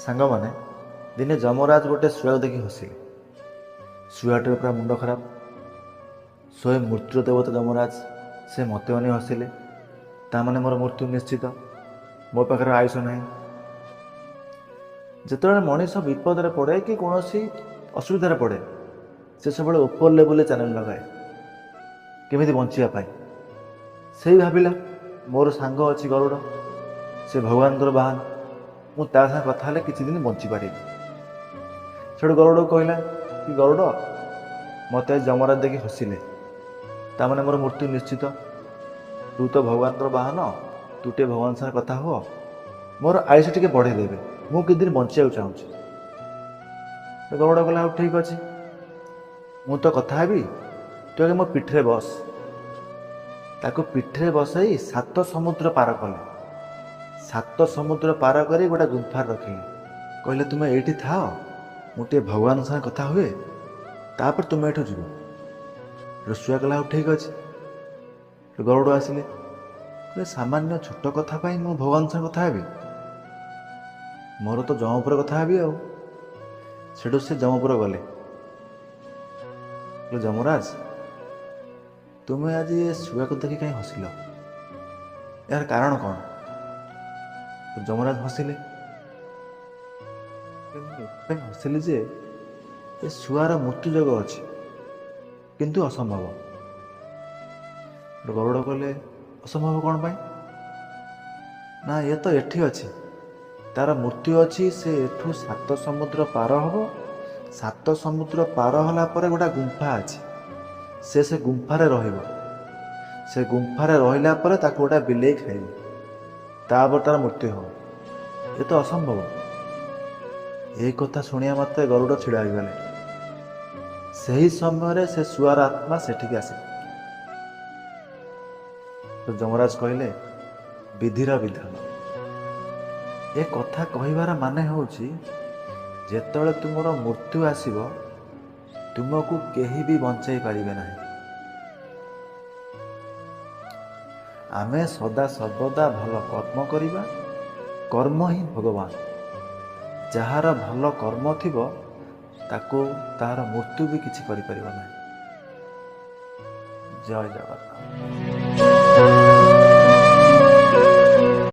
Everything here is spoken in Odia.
ସାଙ୍ଗମାନେ, ଦିନେ ଯମରାଜ ଗୋଟେ ଶୁଆକୁ ଦେଖି ହସିଲେ। ଶୁଆଟିର ପୁରା ମୁଣ୍ଡ ଖରାପ। ସ୍ୱୟଂ ମୃତ୍ୟୁର ଦେବତା ଯମରାଜ, ସେ ମୋତେ ଅନେଇ ହସିଲେ, ତା ମାନେ ମୋର ମୃତ୍ୟୁ ନିଶ୍ଚିତ, ମୋ ପାଖରେ ଆୟୁଷ ନାହିଁ। ଯେତେବେଳେ ମଣିଷ ବିପଦରେ ପଡ଼େ କି କୌଣସି ଅସୁବିଧାରେ ପଡ଼େ, ସେ ସବୁବେଳେ ଉପର ଲେବୁଲରେ ଚ୍ୟାନେଲ ଲଗାଏ କେମିତି ବଞ୍ଚିବା ପାଇଁ। ସେଇ ଭାବିଲା, ମୋର ସାଙ୍ଗ ଅଛି ଗରୁଡ଼, ସେ ଭଗବାନଙ୍କର ବାହନ, ମୁଁ ତା ସାଙ୍ଗେ କଥା ହେଲେ କିଛି ଦିନ ବଞ୍ଚିପାରିବି। ସେଠୁ ଗରୁଡ଼କୁ କହିଲା କି ଗରୁଡ଼, ମୋତେ ଆଜି ଯମରାଜ ଦେଖି ହସିଲେ, ତା ମାନେ ମୋର ମୃତ୍ୟୁ ନିଶ୍ଚିତ। ତୁ ତ ଭଗବାନଙ୍କର ବାହନ, ତୁ ଟିକେ ଭଗବାନ ସାଙ୍ଗରେ କଥା ହୁଅ, ମୋର ଆୟୁଷ ଟିକେ ବଢ଼େଇ ଦେବେ, ମୁଁ କିଛି ଦିନ ବଞ୍ଚିବାକୁ ଚାହୁଁଛି। ଗରୁଡ଼ କହିଲା, ହଉ ଠିକ୍ ଅଛି, ମୁଁ ତ କଥା ହେବି, ତୁ ଆଗେ ମୋ ପିଠିରେ ବସ। ତାକୁ ପିଠିରେ ବସାଇ 7 ସମୁଦ୍ର ପାର କଲେ। 7 ସମୁଦ୍ର ପାର କରି ଗୋଟେ ଗୁମ୍ଫାରେ ରଖିଲେ। କହିଲେ, ତୁମେ ଏଇଠି ଥାଅ, ମୁଁ ଟିକେ ଭଗବାନଙ୍କ ସାଙ୍ଗେ କଥା ହୁଏ, ତାପରେ ତୁମେ ଏଠୁ ଯିବ। ଶୁଆ କହିଲା, ହଉ ଠିକ୍ ଅଛି। ଗରୁଡ଼ ଆସିଲେ, କହିଲେ, ସାମାନ୍ୟ ଛୋଟ କଥା ପାଇଁ ମୁଁ ଭଗବାନଙ୍କ ସାଙ୍ଗେ କଥା ହେବି? ମୋର ତ ଯମପୁର କଥା ହେବି ଆଉ। ସେଠୁ ସେ ଯମପୁର ଗଲେ। କହିଲେ, ଯମରାଜ, ତୁମେ ଆଜି ଏ ଶୁଆକୁ ଦେଖି କାହିଁ ହସିଲ, ଏହାର କାରଣ କ'ଣ? ଯମରାଜ ହସିଲେ। ଏଥିପାଇଁ ହସିଲି ଯେ ଏ ଶୁଆର ମୃତ୍ୟୁ ଯୋଗ ଅଛି, କିନ୍ତୁ ଅସମ୍ଭବ। ଗରୁଡ଼ କହିଲେ, ଅସମ୍ଭବ କ'ଣ ପାଇଁ? ନା, ଏ ତ ଏଠି ଅଛି, ତାର ମୃତ୍ୟୁ ଅଛି, ସେ ଏଠୁ 7 ସମୁଦ୍ର ପାର ହେବ। 7 ସମୁଦ୍ର ପାର ହେଲା ପରେ ଗୋଟେ ଗୁମ୍ଫା ଅଛି, ସେ ଗୁମ୍ଫାରେ ରହିବ। ସେ ଗୁମ୍ଫାରେ ରହିଲା ପରେ ତାକୁ ଗୋଟେ ବିଲେଇ ଖାଇବ, ତାପରେ ତାର ମୃତ୍ୟୁ ହେବ। ଏ ତ ଅସମ୍ଭବ। ଏ କଥା ଶୁଣିବା ମାତ୍ରେ ଗରୁଡ଼ ଛିଡ଼ା ହୋଇଗଲେ। ସେହି ସମୟରେ ସେ ଶୁଆର ଆତ୍ମା ସେଠିକି ଆସିଲା। ତ ଯମରାଜ କହିଲେ, ବିଧିର ବିଧାନ। ଏ କଥା କହିବାର ମାନେ ହେଉଛି, ଯେତେବେଳେ ତୁମର ମୃତ୍ୟୁ ଆସିବ, ତୁମକୁ କେହି ବି ବଞ୍ଚାଇ ପାରିବେ ନାହିଁ। ଆମେ ସଦା ସର୍ବଦା ଭଲ କର୍ମ କରିବା। କର୍ମ ହିଁ ଭଗବାନ। ଯାହାର ଭଲ କର୍ମ ଥିବ, ତାକୁ ତାହାର ମୃତ୍ୟୁ ବି କିଛି କରିପାରିବ ନାହିଁ। ଜୟ ଜଗନ୍ନାଥ।